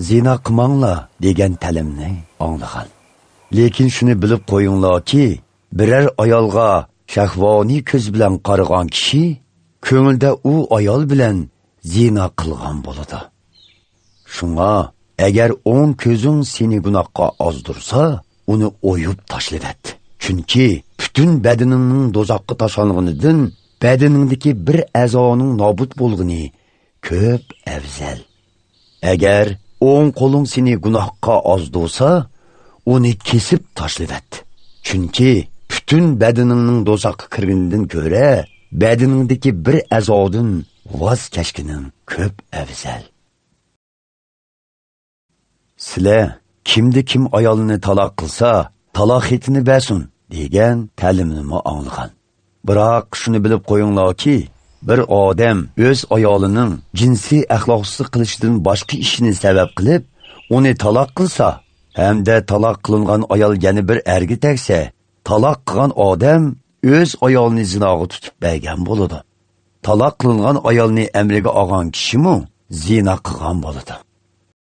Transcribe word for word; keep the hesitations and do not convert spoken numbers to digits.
«زىنا قىلماڭلار» دېگەن تەلىمنى ئاڭلىغان. لېكىن شۇنى بىلىپ قويۇڭلاركى، بىرەر ئايالغا شەھۋانىي كۆز بىلەن قارىغان كىشى كۆڭلىدە ئۇ ئايال بىلەن زىنا قىلغان بولىدۇ. شۇڭا، ئەگەر ئوڭ كۆزۈڭ سېنى گۇناھقا ئازدۇرسا، ئۇنى ئويۇپ تاشلىۋەت. چۈنكى پۈتۈن بەدىنىڭنىڭ دوزاخقا تاشلانغىنىدىن بەدىنىڭدىكى بىر ئەزانىڭ نابۇت بولغىنى كۆپ ئەۋزەل. ئەگەر ئوڭ قولۇڭ سېنى گۇناھقا ئازدۇرسا، ئۇنى كېسىپ تاشلىۋەت. چۈنكى پۈتۈن بەدىنىڭنىڭ دوزاخقا كىرگىنىدىن كۆرە بەدىنىڭدىكى بىر ئەزادىن ۋاز كەچكىنىڭ كۆپ ئەۋزەل. سىلەر، «كىمدە كىم ئايالىنى تالاق قىلسا، تالاق خېتىنى بەرسۇن» دېگەن تەلىمنىمۇ ئاڭلىغان. بىراق، شۇنى بىلىپ قويۇڭلاركى، بىر ئادەم ئۆز ئايالىنىڭ جىنسىي ئەخلاقسىزلىق قىلىشىدىن باشقا ئىشنى سەۋەب قىلىپ، ئۇنى تالاق قىلسا، ھەمدە تالاق قىلىنغان ئايال يەنە بىر ئەرگە تەگسە، تالاق قىلغان ئادەم ئۆز ئايالىنى زىناغا تۇتۇپ بەرگەن بولىدۇ. تالاق قىلىنغان ئايالنى ئەمرىگە ئالغان كىشىمۇ زىنا قىلغان بولىدۇ.